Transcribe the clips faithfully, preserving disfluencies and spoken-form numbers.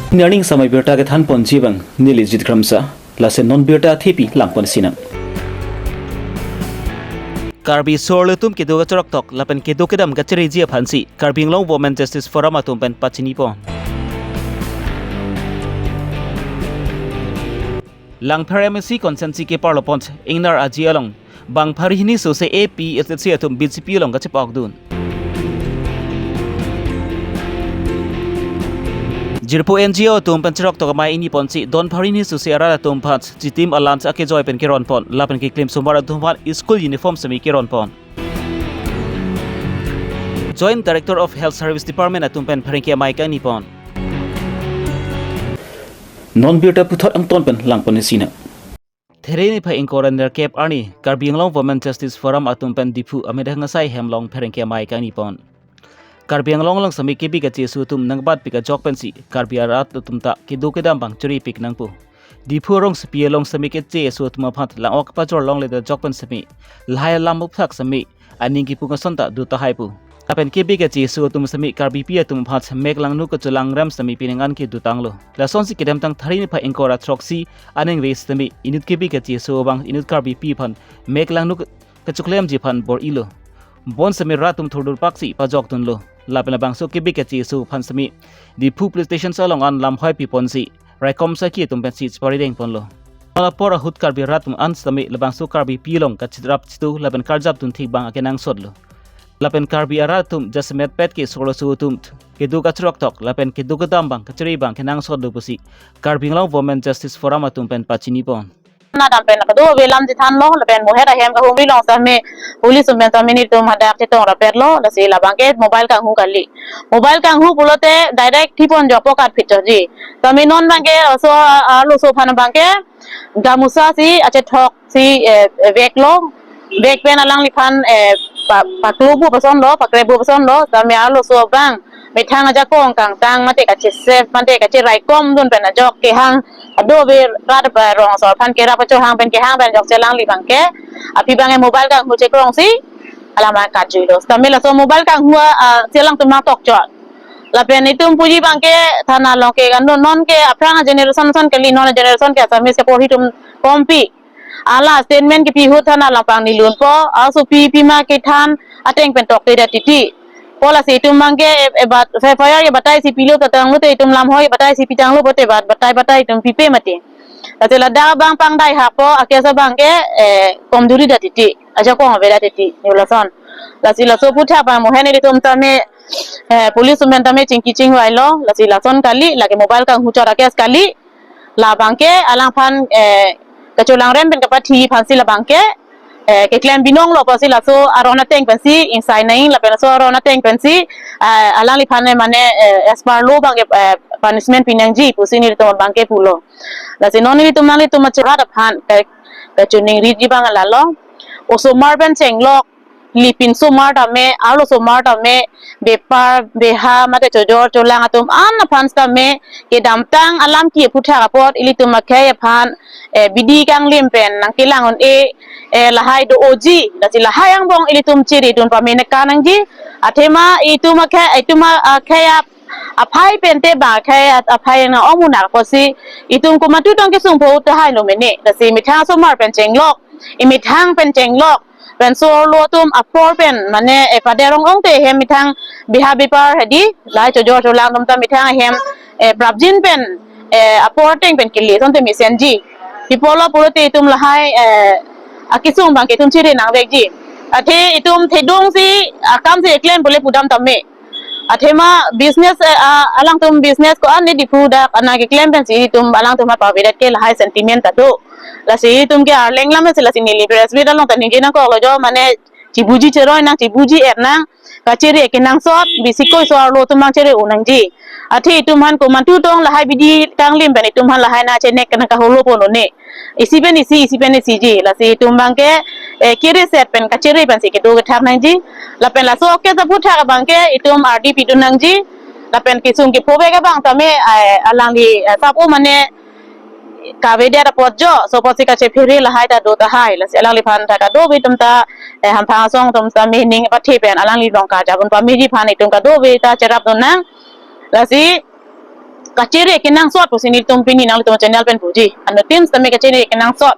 Nening samai birta kethan ponji abang neli Jit Kramsa, lason non birta thepi langpon sinang. Karbi so-arlo atum kedo kachirok tok lapen kedo kedam kachireji aphansi Karbi Anglong Women Justice Forum atum pen pachini pon. Langpher M A C constituency keparlo pon ingnar aji along bang phari hini sose A P H L C atum B J P along kachepokdun. Jirpo N G O atum pen chirok tok amei ingni ponsi don phari hini sose arat atum aphan chitim alans akejoi pen keron pon lapen keklemsomar atum aphan school uniform semi keron pon. Joint Director of Health Service Department atum pen pherangke amei kangni pon. Non birta puthot angton pen langpon sinang. There niphai ingkoi ra nerkep arni Karbi Anglong Women Justice Forum atum pen Diphu amethang asai hem along pherangke amei kangni pon. Karbi Anglong along semi kebi kacheso atum nangbatpik ajok pensi Karbi arat atum ta kedo kedam bang chiripik nangpo. Diphu rongsopi along semi kecheso atum aphan lang-ok pajor longledet ajok pen semi lahai alam aphuthak semi aning kipung ason ta do tahai pu. Lapen kebi kacheso atum semi Karbipi atum aphan mek langno kacholangrem semi pining an kedotanglo. Lasonsi kedamtang There niphai ingkoi ra throksi aningve semi inut kebi kacheso abang inut Karbipi aphan mek langno kachoklemji aphan bor-ilo. Bon semi rat atum thurdurpaksi pajokdunlo. Lapen labangso kebi kacheso aphan semi Diphu Police Station along an lamhoi piponsi raikom saki atum pensi chiparideng ponlo. Non apor ahut Karbi rat atum an sitame labangso Karbipi along kachirap chitu lapen karjapdun thik bang akenangsotlo. Lapen Karbi arat atum jasemet pet ke so-arlo so atum kedo kachirok tok lapen kedo kedam bang kachiri bang kenangsotlo pusi Karbi Anglong Women Justice Forum atum pen pachini pon. Nangdam pen kado avelam chethanlo, lapen mohet ahem kahumri along sitame police atum pen sitame nelitum hadak chetong rapetlo, lasi labang ke mobile kanghu kali. Mobile kanghu pulote direct thipon jokpo kat phitchoji. Sitame non abang ke, laso, ah, arloso aphan abang ke gamusa si achethok si, eh, veklo. Vek pen alangliphan, eh, pa, paklo pu pasonlo, pakre pu pasonlo, sitame arloso abang methang ajakong kangtang mate kachesef mate kacheraikomdun pen ajok kehang, kado ave rat pen rong asor aphan kerap achohang pen kehang pen ajok chelang li abang ke, aphi abang ke mobile kanghu chekrongsi alam abang kachijui lo. Sitame laso mobile kanghu, ah, chelang atum abang tokchot. Lapen itum puji abang ke thana along ke kan non ke aphrang generation ason kali, non generation ke Assamese ke porhi atum kompi. Hala statement kepi ahut thana along pangni lunpo, aso pi pima kethan ateng pen toktedet titi. Pu lasi itum abang ke, eh, eh, bat, F I R kebatai si pilo tanglo te itum lamhoi batai si pitanglo pote bat, batai batai itum pipe mati. Lasi ladak abang pangdai hakpo, a-case abang ke, eh, komjuridet titi, ajakong avedet titi, ne lason. Lasi laso aphuthak abang mohet nelitum sitame, eh, police atum pen sitame chingki chingvailo, lasi lason kali, lake mobile kanghu chot a-case kali, labang ke alangphan, eh, kacholangrem pen kapathi aphansi labang ke, eh, keklem binonglo pusi laso aron ateng pensi ingsai nang, lapen laso aron ateng pensi, eh, alangliphan, eh, mane, eh, as per law abang ke, eh, punishment pinangji pusi nelitum abang ke pulo. Lasi non nelitum nanglitum achorat aphan ke, kachiningriji abang lalo. Osomar pen chenglok, lipin osomar tame, arlosomar tame, bepar beha mate chojor cholang atum an aphan sitame kedamtang alam ke aphuthak apot ilitum akhei aphan, eh, bidi kanglim pen nangkelang un-e, eh, lahai do-oji, lasi lahai angbong ilitum chiridun pame neka nangji, athema itum akhei, itum akhei ap-, aphai pen te ba akhei ap-, aphai na omunak pusi itum komantu tong kesung po tahai lo mene, lasi methang osomar pen chenglok, imethang pen chenglok, pen so-arlo atum apor pen, mane, eh, pader ong ong te hem methang beha bepar hedi, lahai chojor cholang atum ta methang hem, eh, prapjin pen, eh, apor ateng pen kele asonte mesenji. Pi apotlo pulote itum lahai, eh, akesung abang ke itum chiri nangvekji. Athe itum thedung si, akam si eklem pule pudam tame. Athema business, eh, ah, alangtum business ko-an ne Diphu dak ana keklem pensi itum alangtum aphan pavedet ke lahai sentiment ta do. Lasi itum ke Arleng lam si lasi neli press meet along ta ningje nangkoklo jo, mane chibuji cheroi nang, chibuji er nang, kachiri kenangsot, bisi koi so-arlo atum abang chiri un nangji. Athe itum aphan komantu tong lahai bidi kanglim pen itum aphan lahai na chenek nangkaholo pon un-e. Isi pen isi, isi pen isi ji. Lasi itum abang ke, eh, kiri set pen kachiri pensi kedo kethak nangji. Lapen laso ke aphuthak abang ke itum ardi pidun nangji. Lapen kesung kephovek abang tame, eh, alangli, eh, sap-o mane kavedet apot jo, so apotsi kachephere lahai ta do tahai. Lasi alangliphan ta kadokave atum ta, eh, hamphang asong atum ta mening pathe pen alangli along karjapdun pameji aphan itum kadokave ta cherapdun nang. Lasi kachere kenangsot pusi nelitum pini nanglitum channel pen puji. Anuttin sitame kachere kenangsot.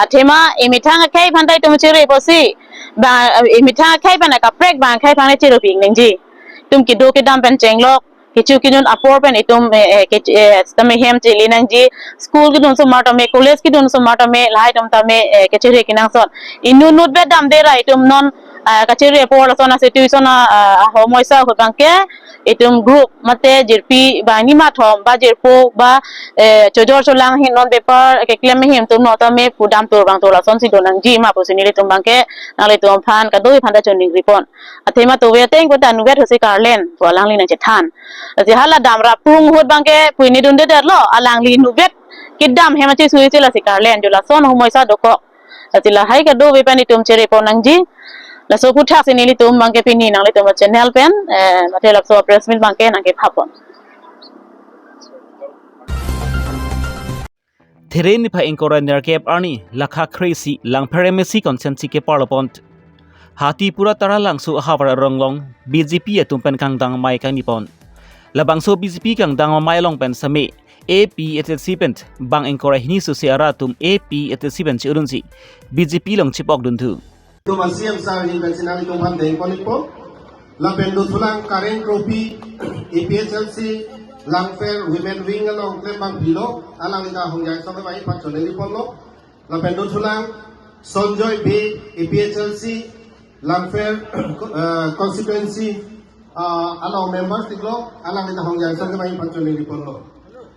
Athema emethang akhei aphan ta itum chere pusi, ba emethang akhei aphan kaprek bang akhei aphan chere pi nangji. Itum kedo kedam pen chenglok, kecho kejun apor pen itum, eh, eh, ke, eh, sitame hem chele nangji, school kedun osomar tame, college kedun osomar tame, lahai atum tame, eh, kachere kenangsot. Inut inut bet damde ra itum non, ah, kachere apor lason a situation a, ah, ahomoisa ahut abangke, itum group mate jirpi ba ni mathom ba jirpo ba, eh, chojor cholang ahin non bepar keklem ahin atum non tame pudam tur bang tur lasonsi do nangji ma pusi nelitum abangke nanglitum aphan kado-i aphan ta choningri pon. Athema tove ateng pu ta nuvet husi karlen pu alangli nangchethan. Lasi hala damrap pung ahut abangke pui ni dundedetlo, alangli nuvet kedam hem achi sui si lasi karlen jo lason ahomoisa dokok. Lasi lahai kado-i pen itum chere pon nangji. Laso aphuthak si nelitum abangke pini nanglitum channel pen, eh, mate laso press meet abangke nangkepha pon. There niphai ingkoi ra nerkep arni lakha kre-isi Langpher M A C constituency keparlo pon. Hatipura Taralangso ahavar arong along B J P atum pen kangdang amei kangni pon. Labangso B J P kangdang amei along pen sitame A P H L C pen bang ingkoi ra hini sose arat atum A P H L C pen che-un si B J P along chepokdun thu. Itum a C M sir ahin pensi nanglitum aphan dengpon ikpo. Lapen dothulang Karen Kropi, A P H L C, Langpher Women Wing along klembang philo, alangli ta hongjai song kevang aphan choningri ponlo. Lapen dothulang Sonjoy Bey, A P H L C, Langpher, eh, constituency, ah, along members tiklo, alangli ta hongjai song kevang aphan choningri ponlo.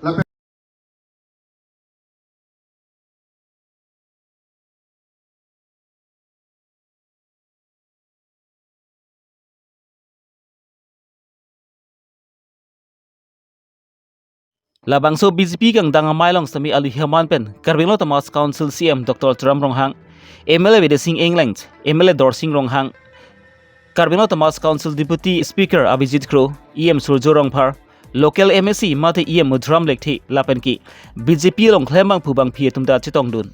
Lapen Labangso B J P kangdang amei along sitame aluhi aman pen Karbi Anglong Autonomous Council C E M Doctor Tuliram Ronghang, M L A Bidya Sing Engleng, M L A Dorsing Ronghang, Karbi Anglong Autonomous Council Deputy Speaker Abhijit Kro, E M Surjya Rongphar, local M A C mate E M Madhuram Lekthe lapen ke B J P along klembang phu bangphi atum ta chetongdun.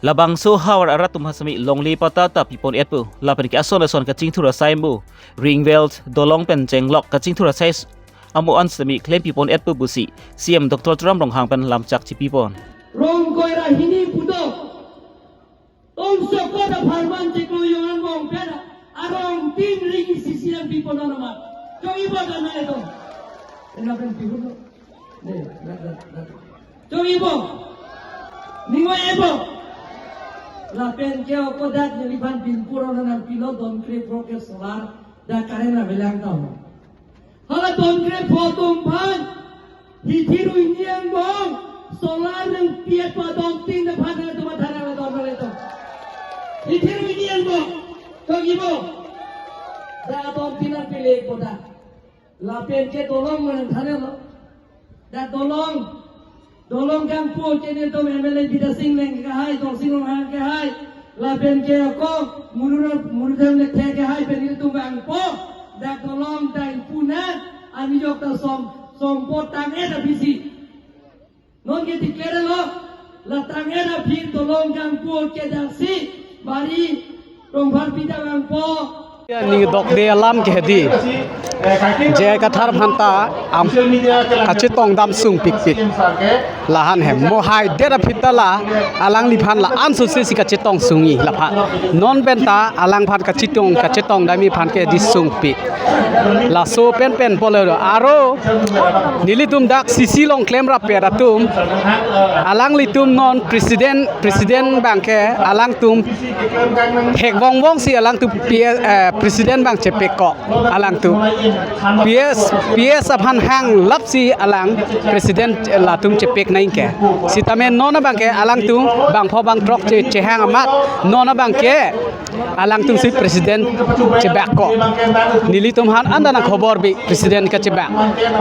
Labangso ahavar arat atum aphan sitame longle patta ta pipon etpo lapen ke ason ason kachingthur asai mo, ring well, dolong pen chenglok kachingthur asai s-, amo an sitame klem pipon etpo pusi C E M Doctor Tuliram Ronghang pen lamchak chepipon. Rong koira hini pudo. Tongso kota pharman cheklo yongan bong pera. Arong tin ring sisi lang pipo nanaman. Chong ibo dan na ito. Ena pen pihun lo. Ne, na, na, na. Chong ibo. Ningwa ebo. Lapen ke ako dak neliphan pinpuro nanang pilo don kre pro ke solar. Dak karen na belang tau. Hala don kre pho atum aphan. Hithi ru ini angbong. Solar nangpi-et pu adon tin aphan nangtum matha nang la don male to. Hithi ru ini angbong. Kok ibo. Dak adon tin aphan pele koda. Lapen ke dolong manang thanlo. Dak dolong. Dolong kangpu ke nelitum M L A Bidya Sing Engleng kehai, Dorsing Ronghang kehai, lapen ke ako, Murur, Murur Lekthe kehai, pen nelitum bangpo, dak dolong ta ingpu na, anijok ta som, sompot tang-et aphi si. Non ke declare lo, la tang-et aphi dolong kangpu ke dak si, bari, Rongphar pita bangpo. Ning dokde alam ke hedi. J I Kathar aphan ta am kachetong dam sungpikpik. Lahan hem. Mo hai der aphi ta la alangliphan la-an sose si kachetong sung-i laphan. Non pen ta alangphan kachetong, kachetong dam-i aphan ke di sungpik. Laso pen pen polo aro nelitum dak C C along klemrap-et atum. Alanglitum non president, president abangke alangtum thek vongvong si alangtum P S, eh, president abang chepek kok alangtum. P S, P S aphan hang lap si alang president latum chepek nangke. Sitame non abangke alangtum bangpho bangthrok che, chehang amat non abangke alangtum si president chebak kok. Nelitum aphan anta nangkhobor bi president kachebak.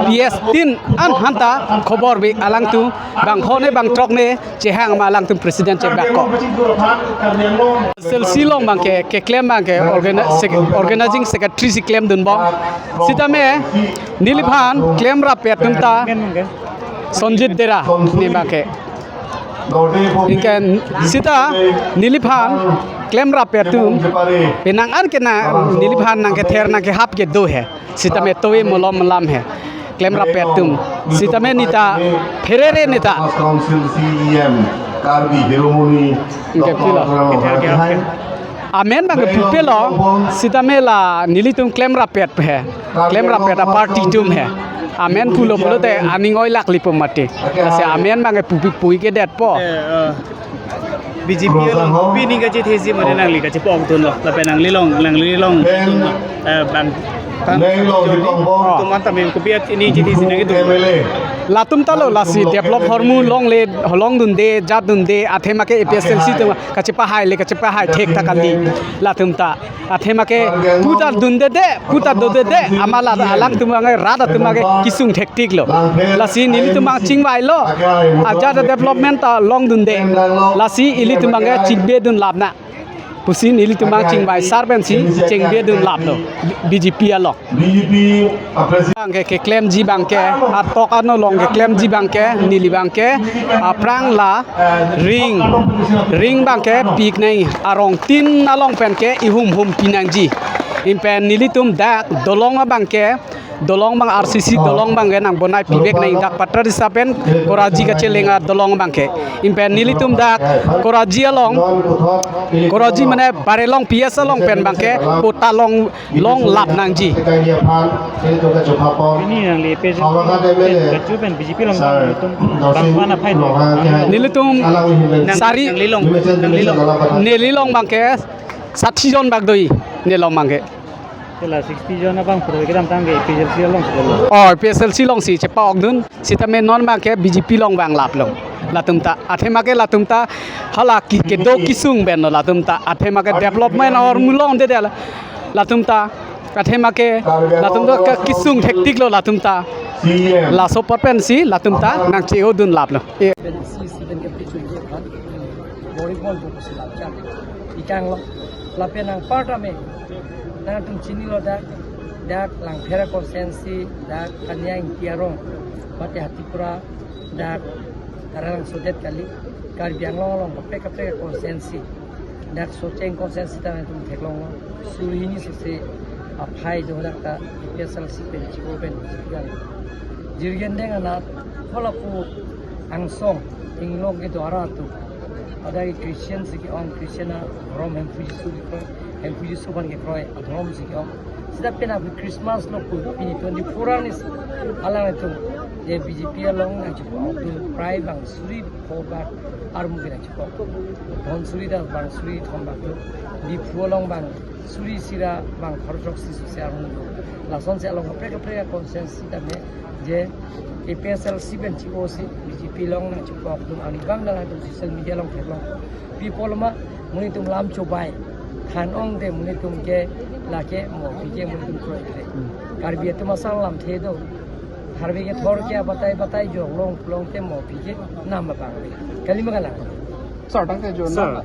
P S tin an aphan ta khobor bi alangtum bangpho ne bangthrok ne chehang ma alangtum president chebak kok. Sel silong abangke, keklem abangke organi-, sec-, organizing secretary si klemdun bom. Sitame neliphan klemrap-et atum ta Sonjit Dera ne abangke. Ingke sita neliphan klemrap-et atum penang an ke na neliphan nangkether nangkehap ke do he. Sitame tove malom malam he. keklem rapet atum. Sitame neta pherere neta. Council C E M, Karbi Hiromoni, Enke Doctor pilo. Ram Mohan Kehai. Amen abangke pupelo, sitame la nelitum klem rapet he. Klem rapet a party atum he. Amen pulo pulote aning oilak lipo mati. Lasi amen abangke pupi puike detpo. Eh, eh. B J P along kopi ning kachethesi mane nangli kachepu-okdunlo. Lapen nangli along, nangli along, eh, bang. Nangli along, tum anta me kopi ning chethesi nangkedun. Latum ta lo lasi develop ahormu longle, longdunde, jatdunde, athema ke A P H L C atum kachepahai le, kachepahai thek ta kali. Latum ta. Athema ke puta dunde de, puta dunde de, amat la alangtum abangke rat atum abangke kesung thektik lo. Lasi nelitum abang chingvailo. Ajat development ta longdunde. Lasi ilitum abangke chingbedun lap na. Pusi nelitum abang chingvai sar pensi chingbedun lap lo. B J P along. B J P a president. Abangke keklemji abangke, atok ano along keklemji abangke, neli abangke, aphrang la ring, ring abangke pik nang arong tin along penke ihum hum pinangji. Lapen nelitum dak dolong abangke, dolong abang R C C dolong abangke nang bonai pivek nang dak Patharisa pen Koraji kacheleng adolong abangke. Lapen nelitum dak Koraji along, Koraji mane Barelong P S along pen abangke, puta long long lap nangji. Ini nangli P H L C kachu pen B J P along bang tum bang mana phai do. Nelitum sari nangli along, nangli along. Neli along abangke sati jon bak doi, neli along abangke. Kela sixty jon abang pura kedamtang ke P H L C along sudah lo. Oh, P H L C alongsi chepa-okdun. Sitame non abangke B J P along bang lap lo. Latum ta, athema ke latum ta, hala ke kedo kesung pen lo latum ta, athema ke development ahormu longde de la. Latum ta, athema ke, latum ta ke kesung thektik lo latum ta. Laso apot pensi, latum ta, nang che-odun lap lo. Eh. Pen isi isi pen ke pichun ke kan. Bori pon pon si lap chan. Ikang lo. Lapen anparta me. Nangtum chinilo dak, dak Langpher constituency, dak Kanya Ingti arong, mate Hatipura, dak Taralangso det kali, Karbi Anglong along kaprek kaprek constituency, dak Socheng constituency ta nangtum theklonglo, suri hini sese aphai do dak ta A P H L C pen chiko pen chikan. Jirgendeng anat, halapu angsong, inglong kedo arat atum. Adai Christian si ke-ong, Christian adhorom Hemphu Jisu ke-ong, Hemphu Jisu aphan kekroi adhorom si ke-ong. Sita penap Christmas lo pu, pini twenty-four arni si alanglitum, je B J P along nangchepu-okdun prai bang suri pho bak armu ke nangchepu-ok. Dhonsiri ta bang suri thom bak do. Diphu along bang suri isi ra bang pharo throksi sose armu do. Lasonsi along kaprek kaprek constituency tame je A P H L C pen chiko si B J P along nangchepu-okdun arni abang dak nangtum social media along theklong. Pi apot ma monit atum lam chobai than-ong te monit atum ke lake mo pi ke monit atum kroikre. Karbi atum asal lamthe do. Tharve kethor ke abatai batai jok long long te mo pi ke nam abang. Kali ma kalang. Sir, tangte jo Sir, na.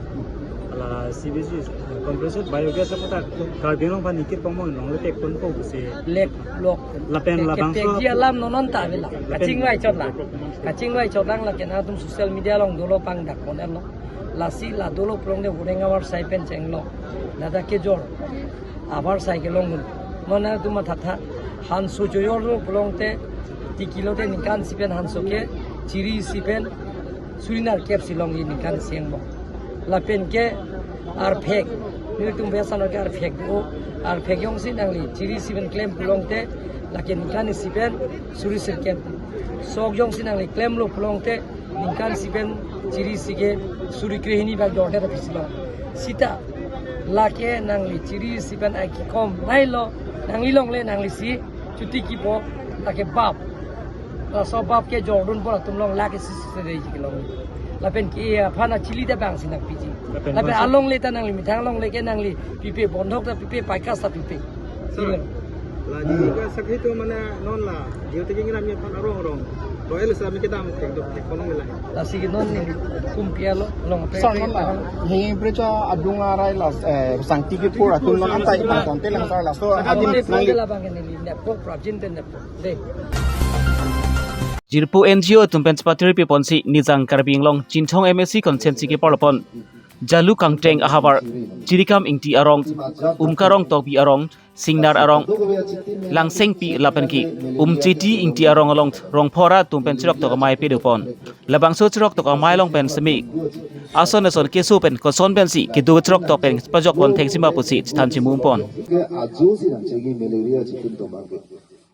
Ala C B G, compressed biogas aputhak Karbi Anglong aphan ikit pangmong nongle tek ponpo pusi. Lek lok. Lapen ke-, labangso kepekji alam non non ta avelo. Lapen kachingvai chot lang. Kachingvai chot lang, lake nangtum social media along dolo pangdak pon-etlo. Lasi la dolo pulote hureng avarsai pen chenglo. Ladak kejor avarsai kelong un. Non nangtum mathatha. Hanso chojor lo pulote tiki lote ningkan isi pen hanso ke chiri isi pen suri nerkep si longji ningkan isi angbong. Lapen ke arphek, nelitum besan ke arphek do, arphek jongsi nangli chiri isi pen klem pulote, lake ningkan isi pen suri sirkep. Sok jongsi nangli klemlo pulote, ningkan isi pen chiri isi ke suri krehini bak jordet aphi si long. Sita, lake nangli chiri isi pen ai kekom nailo, nangli longle nanglisi chuti kipo, lake bap. Laso bap ke jordun pon atum along lake isi isi dei kelong. Lapen ke aphan achili ta bang si nangpiji. Lapen lapen bangso alongle ta nangli methang alongle ke nangli pipe, bondhok ta pipe, paikas ta pipe. Sir, la jini ka sakhi to mane non la jio te jing ram ye pan arong arong. Royal sa mi kedam tek dok tek kono mila. Lasi ke non ni kum pia lo, long pe. Sir, non la hing precha adung arai la, eh, sangti ke pur atum non antai bang konte lang sir, laso adim nangli. Bang ke neli nepok prajin te nepok. Dei. Jirpo N G O atum pen chepatiri piponsi Nijang Karbi Anglong Chinthong M A C constituency ke porlopon. Jalu Kangteng ahavar, Chirikam Ingti arong, Umkarong Tokbi arong, Singnar arong, Langsengpi lapen ke Umchiti Ingti arong along rongphora atum pen chiroktok amei pedopon. Labangso chiroktok amei along pen semi ason ason keso pen koson pensi kedo chiroktok pen pajokpon thengsima pusi chethan chimumpon. Ke ajo si nang chegi malaria achitim do abang ke.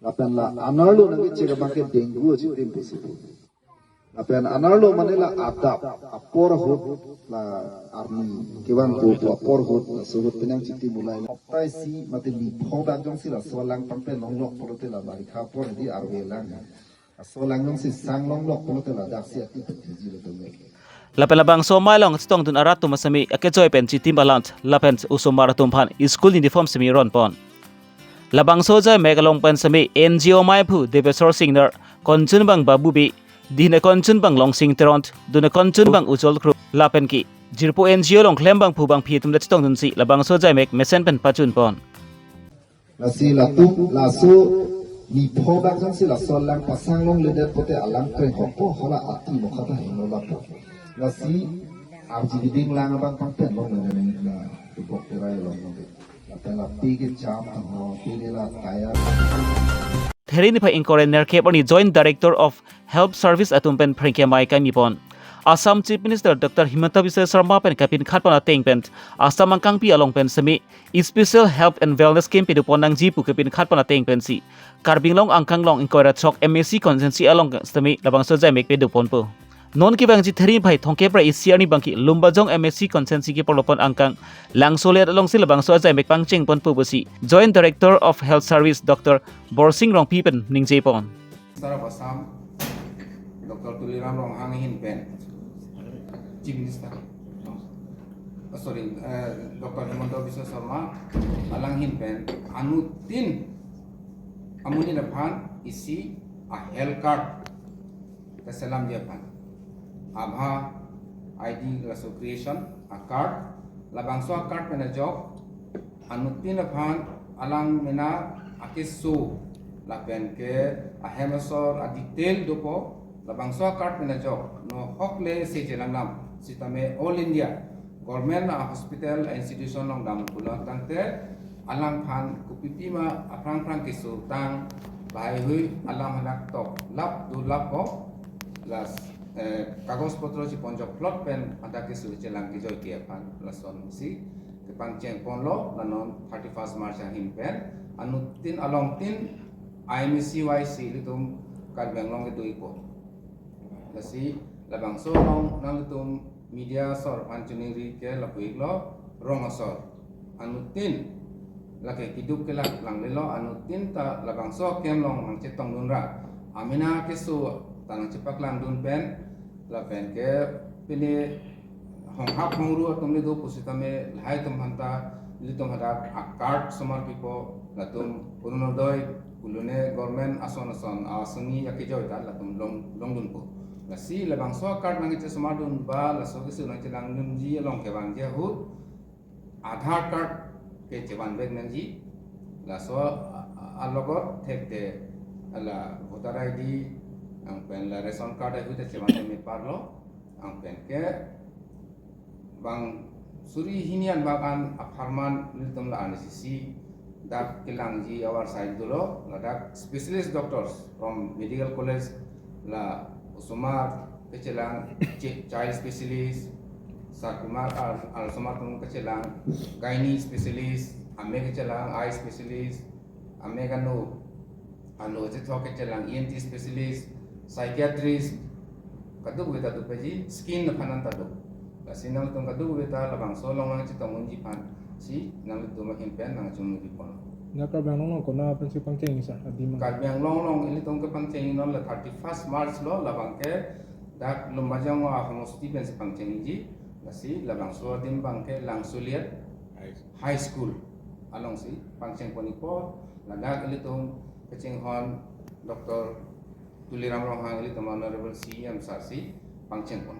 Lapen la anerlo nang chegi abang ke dengue achitim pusi pu. Lapen anerlo mane la adap apor ahut la arni kevang pu apor ahut laso ahut penang chitim ulai. Hopta isi mate nipho bak jongsi laso alang pangpen longlok pulote la barikha apor di arve alang. Laso alang jongsi sang longlok pulote ladaksi ati putiji lo tome. Lapen labangso amei along chetongdun arat atum asemi akejoi pen chitim balant lapen osomar atum aphan school uniform semi ronpon. Labangso ajaimek along pen semi N G O amei aphu Debeswar Singnar, konchunbang Babu Bey, dine konchunbang Longsing Teron, dune konchunbang Ujol Kro lapen ke jirpo N G O along klembang phu bangphi atum ta chetongdunsi labangso ajaimek mesen pen pachunpon. Lasi latum laso nipho bak jongsi laso alang pasang longledet pote alang kreng hokpo, hala ati mokha ta hingno lapo. Lasi arji giding lang abang pangpen longle nang la tubok terai long nang. Lapen la pege cham tang ho, pege la tayar. Theri niphai ingkoi ra nerkep arni Joint Director of Health Service atum pen phrengke amei kangni pon. Assam Chief Minister Doctor Himanta Biswa Sarma pen kapinkhat pon ateng pen Assam angkangpi along pen semi Special Health and Wellness Camp pedopon nangji pu kapinkhat pon ateng pensi Karbi Anglong angkang along ingkoi ra throk M A C constituency along semi labangso ajaimek pedoponpo. Non kevangji Theri niphai thomkep ra isi arni abang ke Lumbajong M A C constituency keparlopon angkang Langsolet alongsi labangso ajaimek pangchengponpo pusi Joint Director of Health Service Doctor Borsing Rongpi pen ningjepon. Minister of Assam, Doctor Tuliram Ronghang ahin pen, Chief Minister, oh, sorry, eh, Doctor Himanta Biswa Sarma, alang ahin pen, anuttin amonit aphan isi a health card keselamji aphan. ABHA I D laso creation a card, labangso a card pen ajok, anuttin aphan alang mena akeso lapen ke ahem asor a detail dopo, labangso a card pen ajok, no hokle se chelang lam, sitame All India Government a hospital a institution along dam pulo tangte, alangphan kopipi ma aphrang phrang keso tang lahai hui alam hadak tok lap do lap ko, las, eh, kagos potro chepon jok plot pen hadak keso chelang kejoi ke aphan lasonsi kepangchengponlo, la non thirty-first March ahin pen anuttin alongtin I M A C wise si ilitum Karbi Anglong kedo-ipo. Lasi labangso along nanglitum media asor aphan chiningri ke lapu-iklo, rong asor. Anuttin lake keduk kelak langlelo, anuttin ta labangso a camp along nangchetongdun ra amena keso ta nangchepaklangdun pen lapen ke pine honghap hongru atum le do pusitame lahai atum aphanta ilitum hadak a card somar pipo, latum Orunodoi, kulune government ason ason asonsi akejoi ta latum long longdunpo. Lasi labangso a card nangchesomardun ba laso keso nangchelangdunji along kevangji ahut Aadhaar card ke chevanvek nangji, laso a, a, alogot thekte la voter I D anpen la ration card ahut chevanvek me parlo, anpen ke bang suri hini an bak an apharman nelitum la R N C C dak kelangji ahavar side dolo, ladak specialist doctors from medical college la osomar kechelang chi-, child specialist, sarkuma ar, arsomar atum kechelang gynae specialist, amek kechelang eye specialist, amek ano, ano chethok kechelang E N T specialist, psychiatrist, kadokave ta dopeji, skin aphan an ta do. Lasi nangtum kadokave ta labangso along nangchetongdunji aphansi nangtum ahin pen nangchongdunji pon. Dak Karbi Anglong along konat pensi pangcheng, sir, adim? Karbi Anglong along ilitum kepangcheng non la thirty-first March lo, labang ke dak Lumbajong a homosti pensi pangchengji, lasi labangso adim abang ke Langsoliat High School alongsi pangchengpon-ikpo, ladak ilitum kachinghon Doctor Tuliram Ronghang, ilitum Honorable C E M sir si pangchengpon.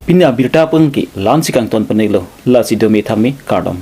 Pini abirta pen ke la-ansi kangton pon-iklo, lasi dome thame kardom.